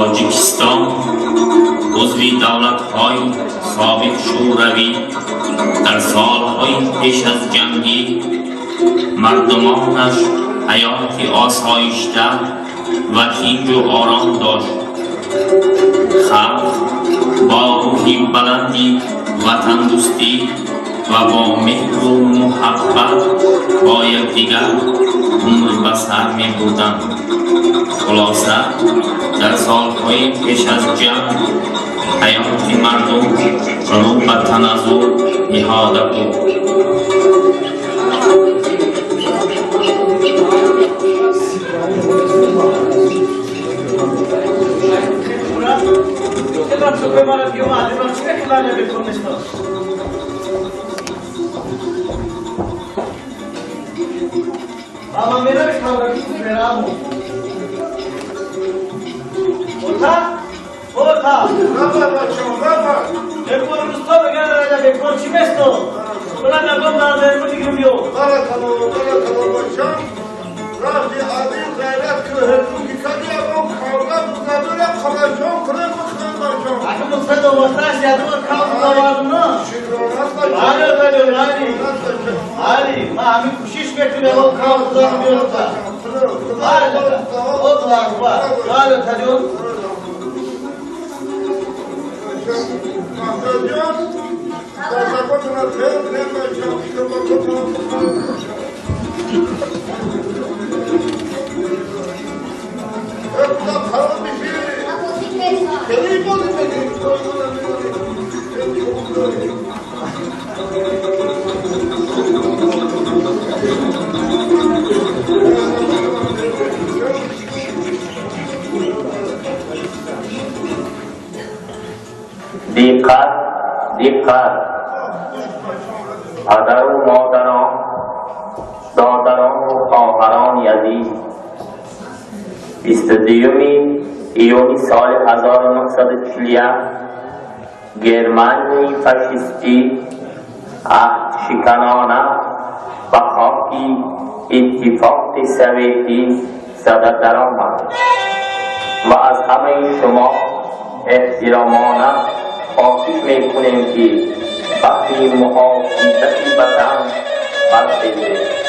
Тоҷикистон узви давлатҳои собиқ Шӯравӣ дар солҳои пеш аз ҷангӣ мардумонаш ҳаёти осоишта ва тинҷу ором дошт. Халқ бо рӯҳи баланди ватандӯстӣ ва бо меҳру муҳаббат бо якдигар умр ба сар мебурданд. Хулоса, дар солҳои пеш аз ҷанг ҳаёти мардум рӯ ба таназзул ниҳода буд. Диққат, диққат! Падару модарон, додарону хоҳарони азиз, 22 июни соли 1941 Германияи фашистӣ аҳдшиканона ба хоки Иттифоқи Советӣ зада даромад ва аз ҳамаи шумо эҳтиромона хоҳиш мекунем, ки баҳри муҳофизати ватан бархезед.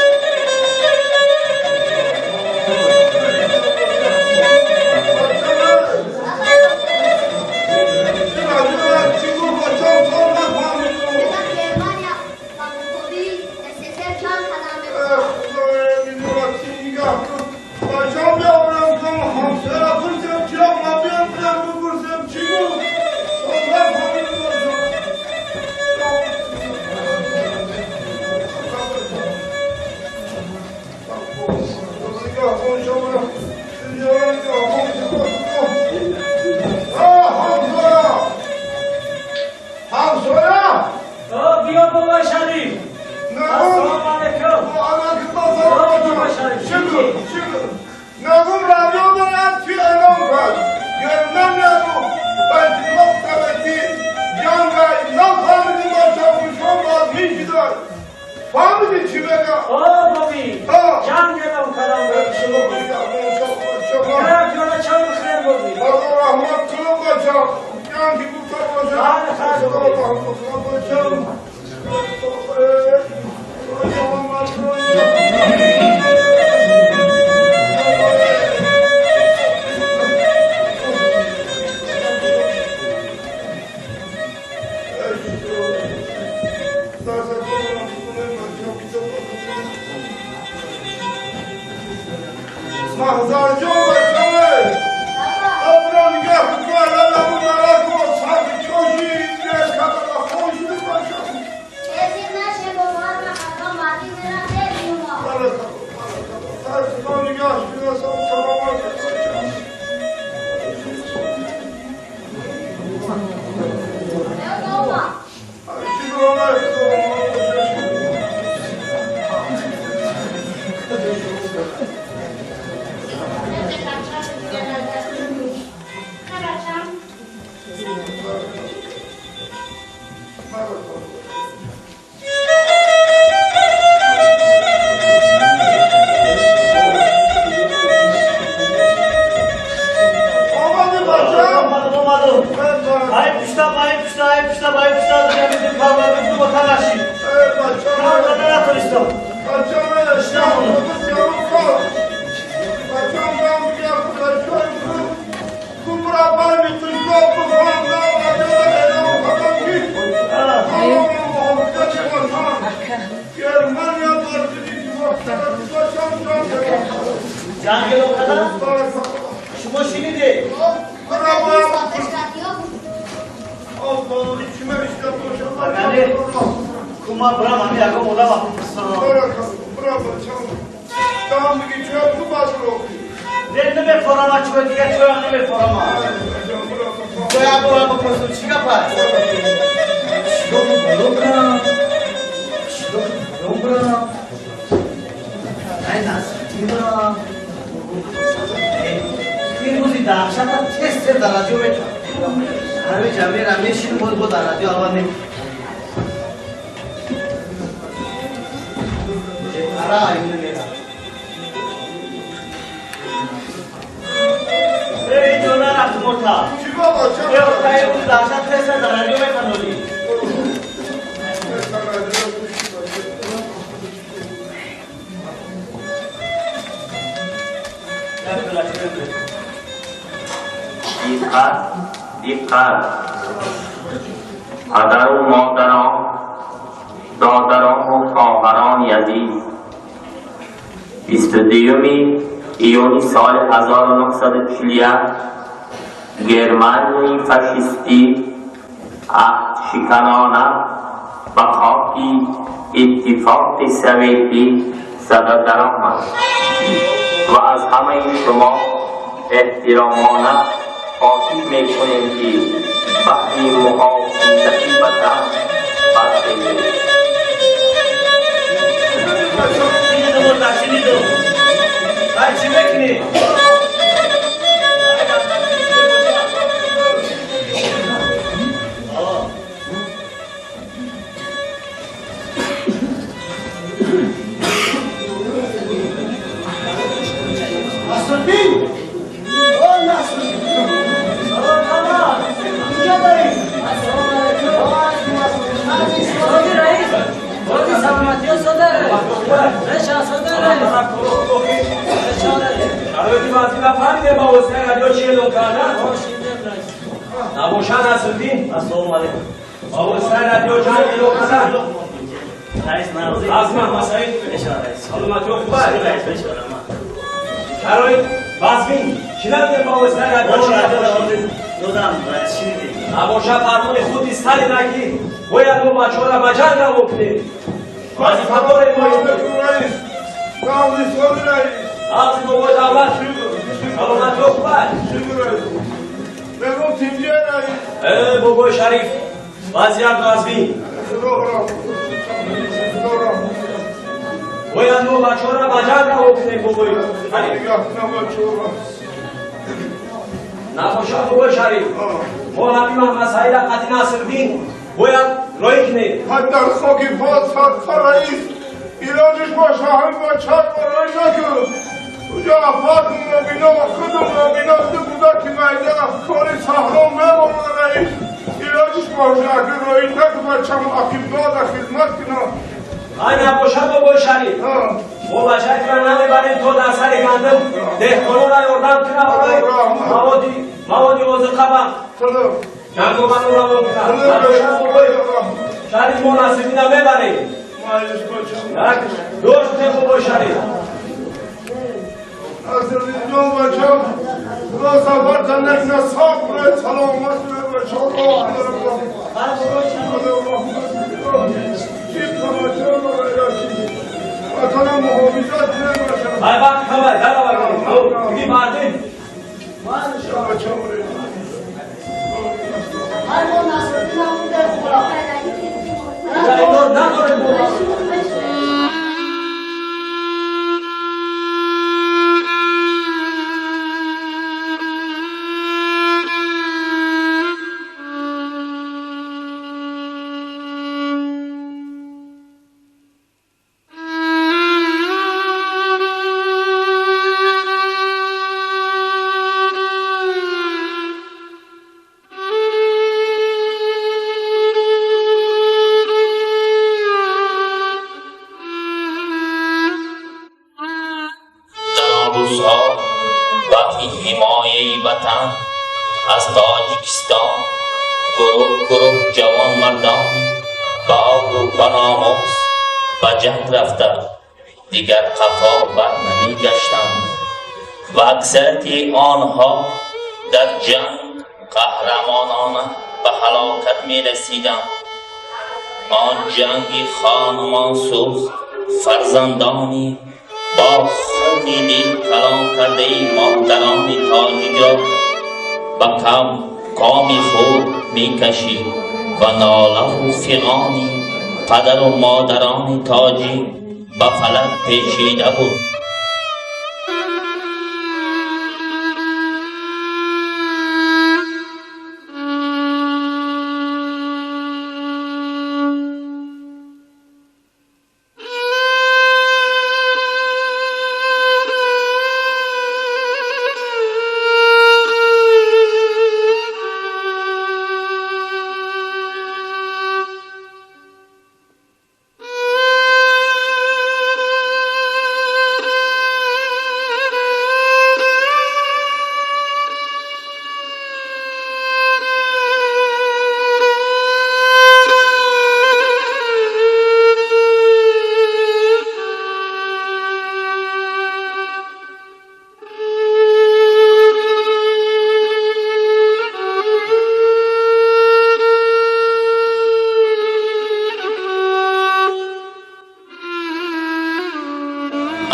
Занг эълон кардан? Шумо шунидед? Яъне кума брам ами ягон одам апурсам. Не намефорама чӯй дигар чӯям намефорама. Бояд борам бипурсам чӣ гап аст? Қишлоқи боло бирам, қишлоқи боло бирам, ай Насриддин бирам. Ин рӯзи даҳшата тез тез дар радио метавам. Ҳами ҷамира мешинем, боз бо дар радио аввал мекунем. Ара аюна мера. Эй, ҷо нарафт мурта. Чӣ бобо, чӣ? Э, ин рӯзи даҳшат тез тез дар радио метавонӣ. Диққат, диққат! Падару модарон, додарону хоҳарони азиз, 22 июни соли 1941 Германияи фашистӣ аҳдшиканона ба хоки Иттифоқи Советӣ зада даромад ва аз ҳамаи шумо эҳтиромона хоҳиш мекунем, ки баҳри муҳофизати ватан бархезед. Шунидум, мурта, шунидум. Ай, чӣ мекунӣ? Насриддин! О, Насриддин! Куҷо дорӣ? Соди раис, соди саломатиё сода раис, реша сода раис, реша раис. Шароити вазифа фаҳмиде ба воситаи радио чӣ эълон кардан? Набоша, Насриддин. Ассалому алайкум. Ба воситаи радио ҷанг эълон кардан. Раис нарозӣ. Азма Масаид. Реша раис. Саломатиё хуб аст? Раис, реша раҳмат. Шароит вазмин. Чӣ надидем ба воситаи радио чӣ радио додам, раис, шунидем. Набоша, фармони худи Сталин, ки бояд мо бачаҳоро ба ҷанг равон кунем. Вазифа дорем мо. Ағзи бобои давлат, саломатиё хуб аст? Э, бобои Шариф, вазъият вазмин. Бояд мо бачаҳоро ба ҷанг равон кунем, бобои Шариф. Набоша, бобои Шариф, мо ҳамин Маҳмадсаида қати Насриддин бояд роҳӣ кунем. در خاک پاس رئیس ایراجش باشه همین بچه برای نکن. اونجا افراد نابینا و خودم نابینا بوده که میده افکار صحرا نمونه رئیس. ایراجش باشه اگر رای نکن بچم عقیب داد خدمت کنم. ай набоша, бобои Шариф, мо бачаи намебарем, то дар сари гандум деҳқононро ёрдам кунад, барои маводи озиқа ба ҷанговарро равон кунад. Набоша, бобои Шариф, мо Насриддина мебарем. Як доштем, бобои Шариф. Насриддин جان بچم خدا سفر تنک نصاب برای سلامت بچم. وطنم محافظت کنه بچم. ай вақт камай дарава диги мардин. بچم. Ай, мо Насриддин ҳамун хӯрам. Надорем. Дар он рӯзҳо баҳри ҳимояи ватан аз Тоҷикистон гурӯҳ гурӯҳ ҷавонмардон ба обрӯ, ба номус ба ҷанг рафта, дигар қафо бар намегаштанд. ва аксарияти онҳо дар ҷанг қаҳрамонона ба ҳалокат мерасиданд. Он ҷанги хонумонсӯз фарзандони бо хуни дил калон кардаи модарони тоҷикро ба коми худ мекашид ва нолаву фиғони падару модарони тоҷик ба фалак печида буд.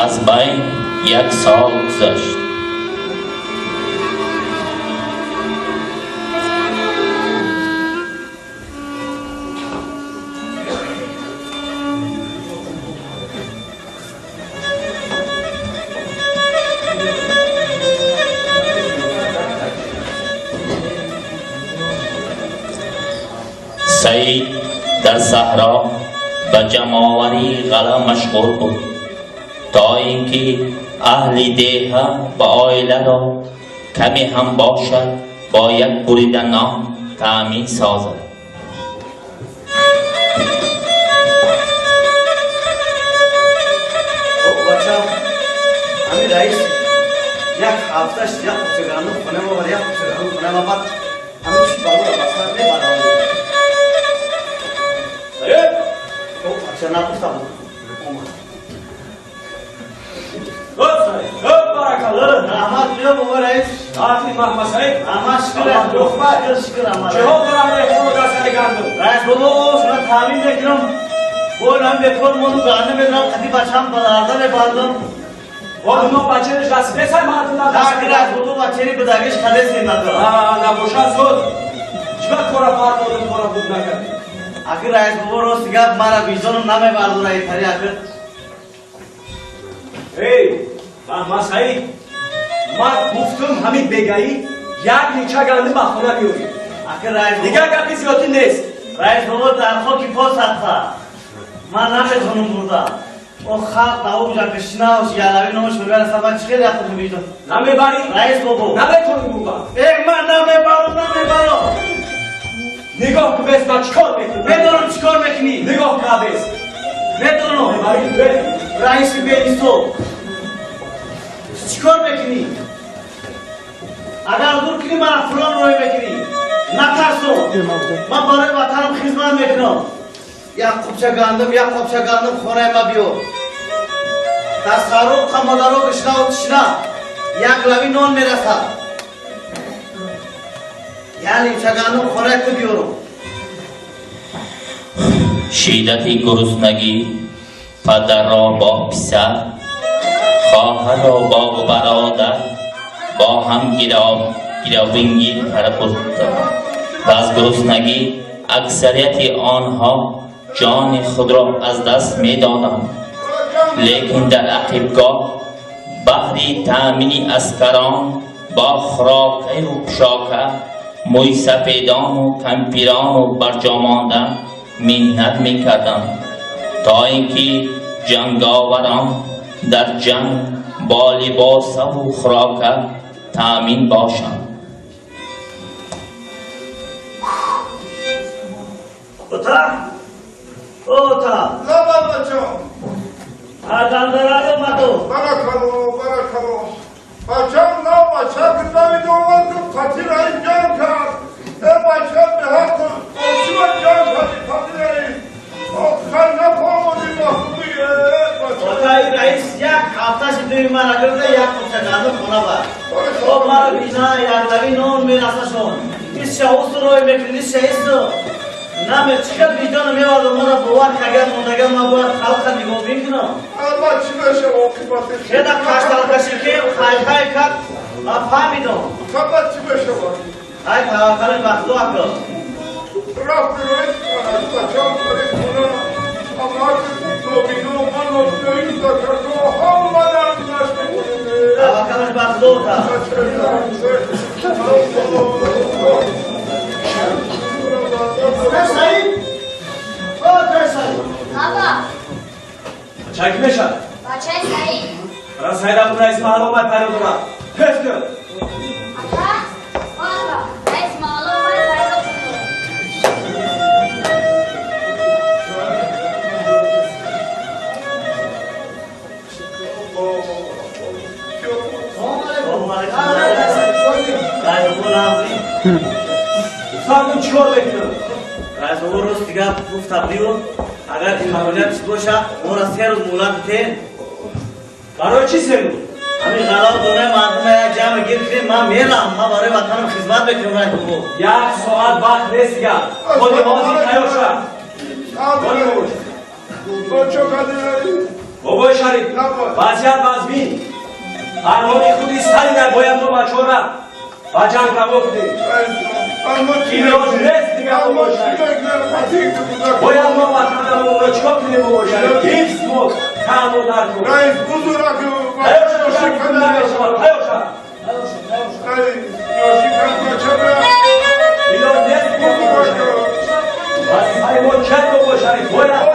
Аз байн як сол гузашт. Саид дар саҳро ба ҷамъоварии ғалла машғул буд, то ин ки аҳли деҳа ва оиларо каме ҳам бошад бо як бурида нон таъмин созад. Бача, ҳамин раис як ҳафташ як куча гандум хона мовар, як куча гандум хона ма, баъд ҳамин чӣ балоро ба сар мебарам. Саид! Бача, нагуфта буд. Омад. Баракалло. Раҳмат, биё, бобо раис. Рафи Маҳмад Саид. Раҳмат, шукр, шукр, шукр, раҳмат. Чиҳо дорам меҳмону дар сари гандум? Раис бобо, шумо таъмин мекунам. Бо ҳам бекор мону гандум медорам, қади бачам ба дарда мебандам. Бо мо бачариш расидесай мардум дар Так, раис бобо, бачари будагиш қадес мебардорам. Набошад зуд. Чиба кора фармодум, кора буд накардӣ? Акир раис бобо, рост гап, мара виҷдонам намебардора итари акир. Эй, Маҳмад Саид, ман гуфтум ҳамин бегаӣ як нича гандум ба хона биёрӣ. Акир раис бобо, Дигар гапи зиёдӣ нест. Раис бобо, дар хоки по садқа. Ман наметонам бурда. О халқ давуҷа гишнавш, ялави номш мебарад, ман чӣ хел яхуд виҷдон. Намебарӣ? Раис бобо. Наметонӣ бурда. Э, ман намебарам, намебарам. Нигоҳ кун, бес, ман чӣ кор мекунам? Медонам чӣ кор мекунӣ. Нигоҳ кун, бес. Медонам. Мебарӣ, бе. Раиси беҳисоб. Чӣ кор мекунӣ? Агар дур кунӣ, мана фалон рӯй мекунӣ. Натарсо. Ман барои ватанам хизмат мекунам. Як қубча гандум, як қобча гандум хонаи ма биёр. Дар саро қамодаро гишнаву тишна як лави нон мерасад. Як нимча гандум хонаи ту биёрам. Шиддати гуруснагӣ падарро бо писар, хоҳарро бо бародар бо ҳам гировингир карда буд ва аз гуруснагӣ аксарияти онҳо ҷони худро аз даст медоданд. Лекин дар ақибгоҳ баҳри таъмини аскарон бо хӯрокаю пӯшока мӯйсафедону кампирону барҷомонда меҳнат мекарданд, то ин ки ҷанговарон дар ҷанг бо либосаву хӯрока таъмин бошанд. Ота! Ота! Лаба, бачам. Адамдарай омаду. Баракалло, баракалло. Бачам, на бача намедонам, қати раис ҷанг кард. Э, бача, беҳақ чиба ҷанг кардӣ, қати раис? Охир нафаҳмодӣ ба хубӣ, э, бача. Ота, ин раис як ҳафташи дуи мара гирифта, як қубча гандум хона як лави нон мерасашон. Исша усу рой мекунӣ, исша ису. Наме чӣ хел виҷдоно мевардам, мара бовар кагар мондагар ма бояд халқа нигоҳ бикунам. Ама чӣ мешава оқибатиш? Хеда кашталкашӣ ки хай-хай кард, ма фаҳмидам. Ама чӣ мешава? Ай таваккали ба Худо акл. Рафти раис бачам сари хона, амак нобино, ман нобинои закарто, ҳама дар гузашт мекунем. Таваккалаш ба Худо та. Саид! О, Саид! Баба! Бача ки мешавад? Бачаи Саид. Ра Саид абу раис маҳалла омад пайдо дорад. Тез кун. Ака? О, ака, раис маҳалла омад пайдо кун. Салому алайкум. Раис бобо нағзӣ. Сардум чӣ кор мекунам? Раис бобо рӯз дигар гуфта будиу, агар имконият бошад, моро 3 рӯз муҳлат битен. Барои чӣ 3 рӯз? Ҳамин ғалаву донаи мардума як ҷамъ гир кунем, ман мерам, ман барои ватанам хизмат мекунам, раис бобо. 1 соат вақт нест дигар. Худи ҳозир тайёр шав. Бобои Шариф, вазъият вазмин. Фармони худи Сталина бояд мо бачора ба ҷанг равон кунем. Илоҷ нест дигар, бобои Шариф. Бояд мо ватанамонро чикор кунем, бобои Шариф? Ҳифз мо таъму дар кун. Тайёр шав, Шариф, намешавад. Тайёр шав. Илоҷ нест дигар, бобои Шариф. Вазифаи мо чист, бобои Шариф? Бояд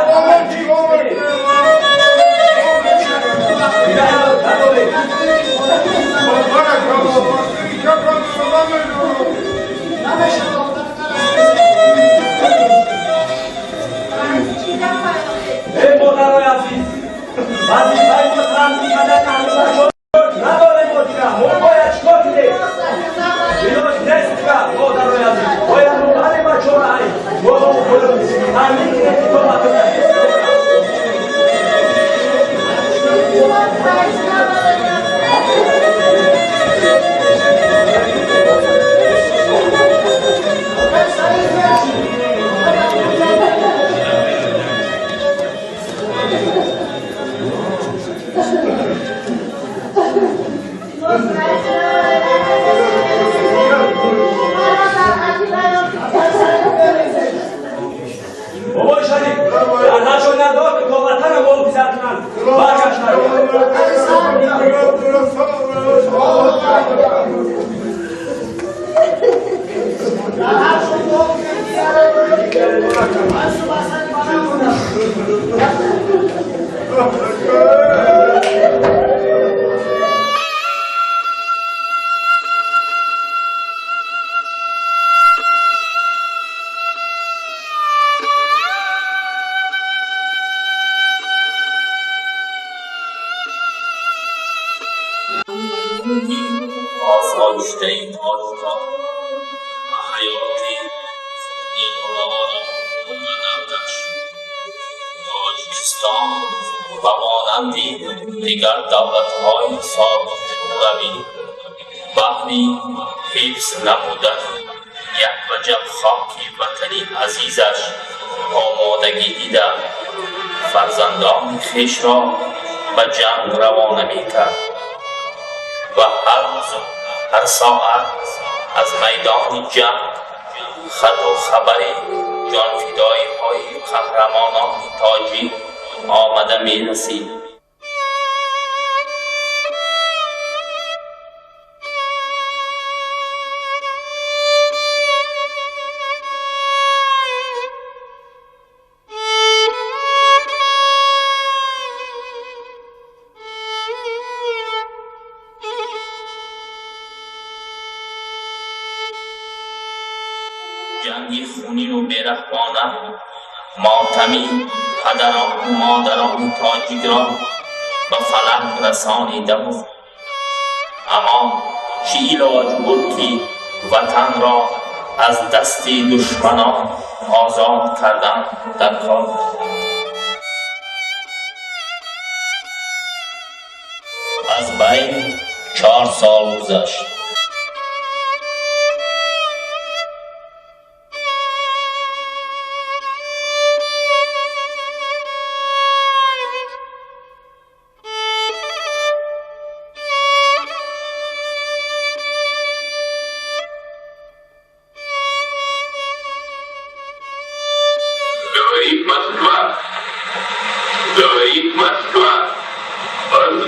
эй модарои азиз, вазифаи мо таъмин кардани ҳамин надорем мо дигар. Мо бояд чикор кунем? Илоҷ нест дигар, модарои азиз. Бояд мо ҳамин бачора ай мо таъмин кунем, ки то ватана ҳифз кунем. Бобои Шариф, дар ҳар надор ки то ватана муҳофизат кунанд. Баргаштанд. آسایشته‌ی تاجیکان و حیاتی خونین و آرام مقدر گشت. تاجیکستان به مانند دیگر دولت‌های سابق شوروی بهر حفظ نمودن یک وجب خاک وطن عزیزش آمادگی دیده فرزندان خویش را به جنگ روانه می‌کرد و هر روز و هر ساعت از میدان جنگ خط و خبر جانفدایی‌های قهرمانان تاجیک آمده می‌رسید. جنگ خونین و بی‌رحمانه ماتمی پدران و مادران تاجیک را به فلک رسانیده بود. اما چه علاج بود که وطن را از دست دشمنان آزاد کردن در کار. از بین 4 سال گذشت.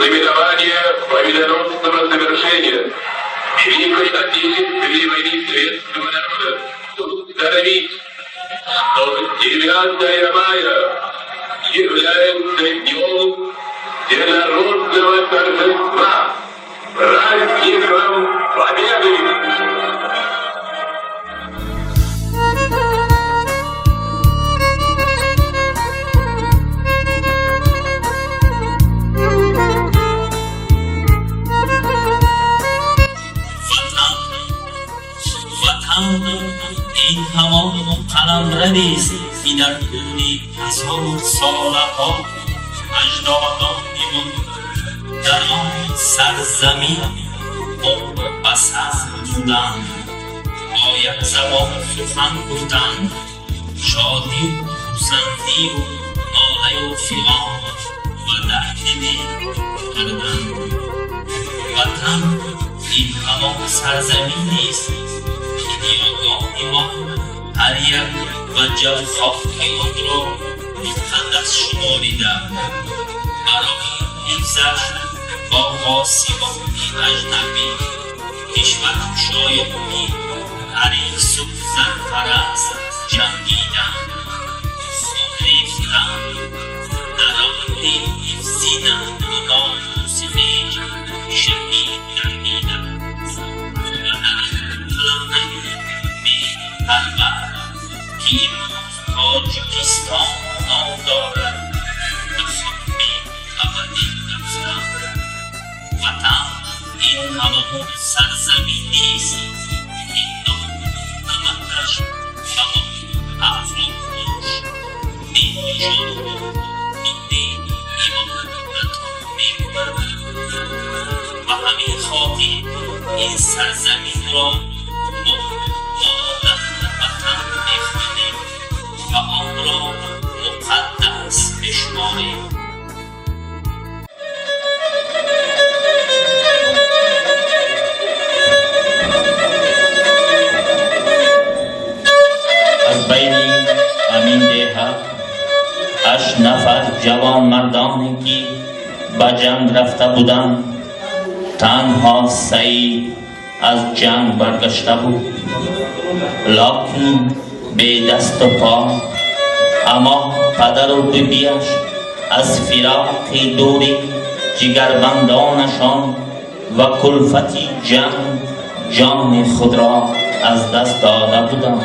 Знаменование победоносного завершения Великой Отечественной войны советского народа установить, что 9 мая является днем всенародного торжества, праздником Победы! Ин ҳамон қаламравист, ки дар тӯли ҳазор солаҳо аҷдодони мо дар он сарзамин умр ба сар бурданд, бо як забон сухан гуфтанд, шодию хурсандию нолаю фиғон ва дарди дил карданд. Ватан ин ҳамон сарзаминест, ки ниёгони мо ҳар як ваҷаб хоки онро муқаддас шуморида, барои ҳифзаш бо ғосибони аҷнабӣ, кишваркушоёни ҳарису зарпараст ҷангиданд, хун рехтанд, дар роҳи ҳифзи нангу номуси хеш шаҳид гардиданд ва дар ин қаламрави меҳрпарвар, ки имрӯз Тоҷикистон ном дорад, ба хоби абадӣ рафтанд. Ватан ин ҳамон сарзаминист, ки нону намакаш ба мо ақлу ҳуш, дину ҷону миллӣ имон ато мекунад. Ба ҳамин хотир ин сарзаминро мо модар ватан мехонем ва онро муқаддас мешуморем. Аз байни ҳамин деҳа 8 нафар ҷавонмардоне, ки ба ҷанг рафта буданд, танҳо Саид аз ҷанг баргашта буд, локин бедасту по. Аммо падару бибиаш аз фироқи дури ҷигарбандонашон ва кулфати ҷанг ҷони худро аз даст дода буданд.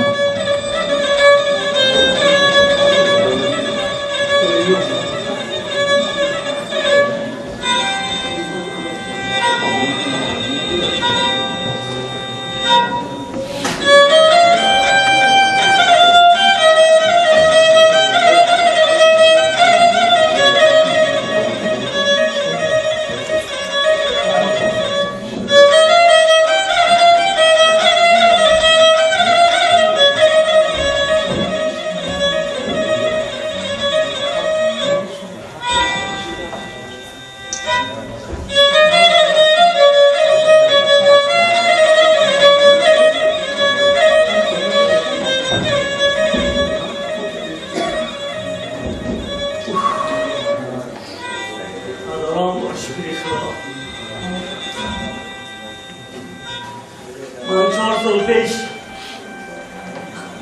من 4 سال پیش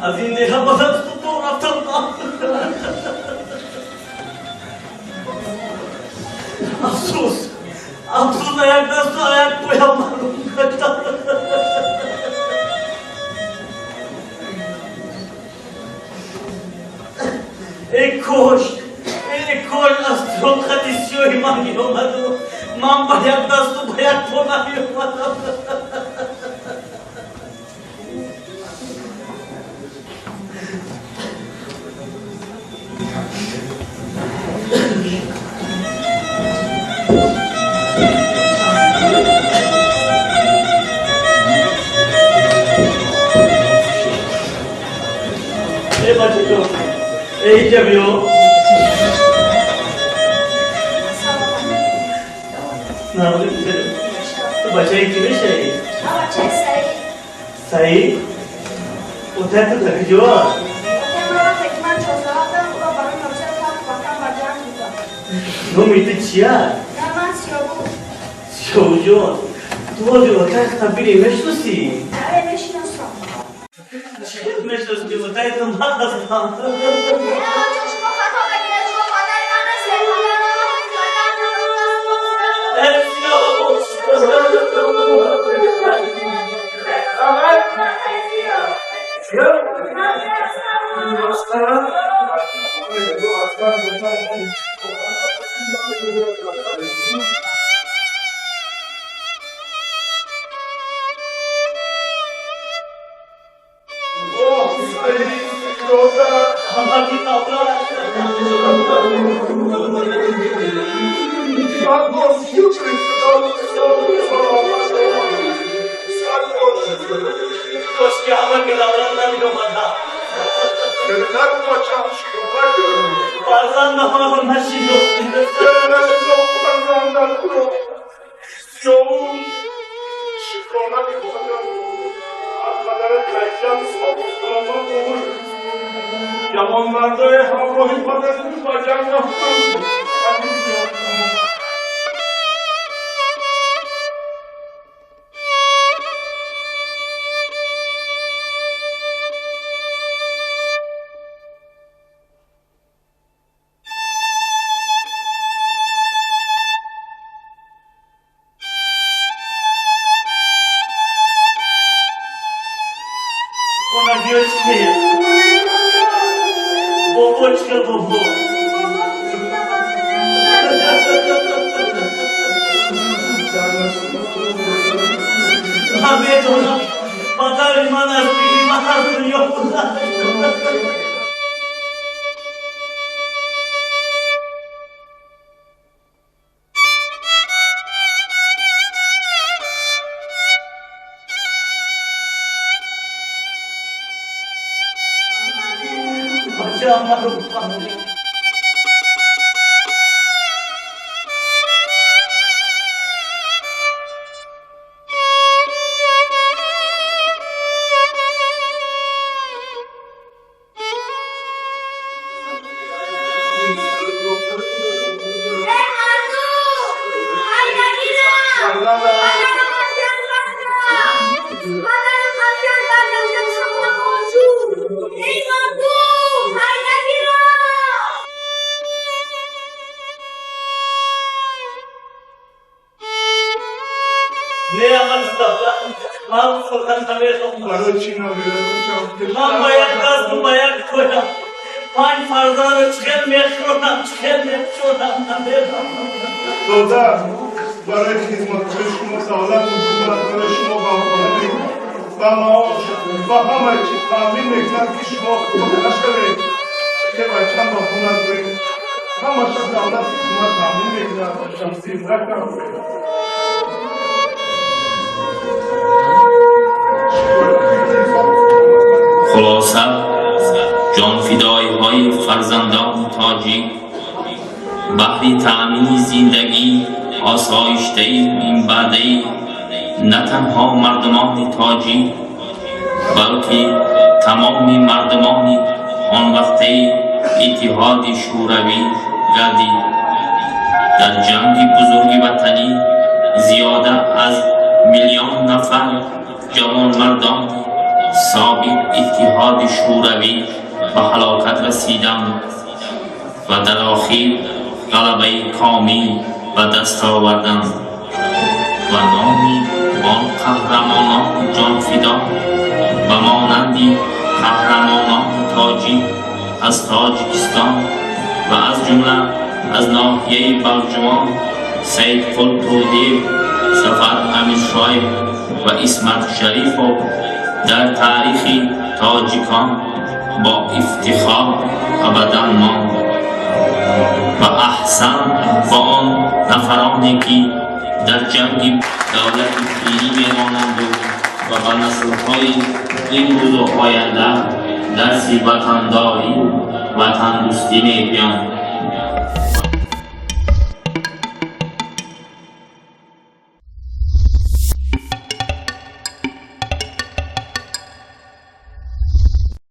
از این دیگه با دست تو رفتم. افسوس افسوس، یک دست و یک پایم معلوم کردم. ای کاش، ای کاش از طاقت سیاهی من میآمد و من با یک دست و با یک پا نمیآمدم. ای بچه جان، اینجا بیا. نه تو بچه کی میشه؟ بچه سعید. سعید؟ او ته تو کجا؟ من وقتی که من 4 ساله بودم، او را برای نامزد وطن بر جنگ بودم. نومی تو چیه؟ نه، من سیابوش. Сиёвҷон, ту ҳозир отаи табири мешиносӣ? Бале, мешиносам. Мешиносӣ, отаи ту ман ҳастам. Не, ҳоҷӣ, шумо хато мекунед, шумо падари ман нестед, падари ман. Оҳ, Саид, додар! Ҳамаги таброр. Сад бор шукри Худо, саломат. Сад бор шукр. Кошки ҳамаги даврон намеомада. Нагу бачам, шукр. Фарзандамаро нашинохтӣ. Нашинохт фарзандатро. Сиёвуш, шукрона мекунам. Аз падарат кайфият собит саломат буд. Ҷавонмардои ҳамроҳи падарат ба ҷанг рафтанд. Ҳамин зиёд. Хонагиё чӣ меяд? Бобо чӣ кар, бобо? Ман медонам, падари ман аз пири ман аз дунё гузашт. Бачаам маро фаҳмид. Эй, мардум! Ҳайдагирам! Падарам аз ҷанг баргашт! Падарам аз ҷанг баргашт, шумо хошур! Эй, мардум! Ҳайдагирам! Не, Мустафа, ман хӯрдан намехоҳам. Барои чӣ намерад, бачам? Ман ба як дасту ба як поям панҷ фарзандро чӣ хел мехӯронам, чӣ хел мепӯшонам, намехоҳам. Додар, барои хизматҳои шумо давлат, ҳукумат барои шумо ба хонагӣ, ба маош, ба ҳама чӣ таъмин мекунад, ки шумо худо нашавед. Ки бачам ба хона доред. Ҳамаша давлат, ҳукумат таъмин мекунад, бачам, зинда кам. Хулоса, ҷонфидоиҳои фарзандони тоҷик баҳри таъмини зиндагӣ осоиштаи минбаъдаи на танҳо мардумони тоҷик, балки тамоми мардумони он вақтаи Иттиҳоди Шӯравӣ гардид. Дар ҷанги бузурги ватанӣ зиёда аз миллион нафар ҷавонмардони собиқ Иттиҳоди Шӯравӣ ба ҳалокат расиданд ва дар охир ғалабаи комил ба даст оварданд ва номи он қаҳрамонони ҷонфидо ба монанди қаҳрамонони тоҷик аз Тоҷикистон ва аз ҷумла аз ноҳияи Балҷувон Саидқул Тӯдиев, Сафар Амиршоев ва Исмат Шарифов дар таърихи тоҷикон бо ифтихор абадан монд. Ва аҳсан ба он нафароне, ки дар ҷанги давлати пирӣ меронанду ва ба наслҳои имрӯзу оянда дарси ватандорию ватандӯстӣ мегӯянд.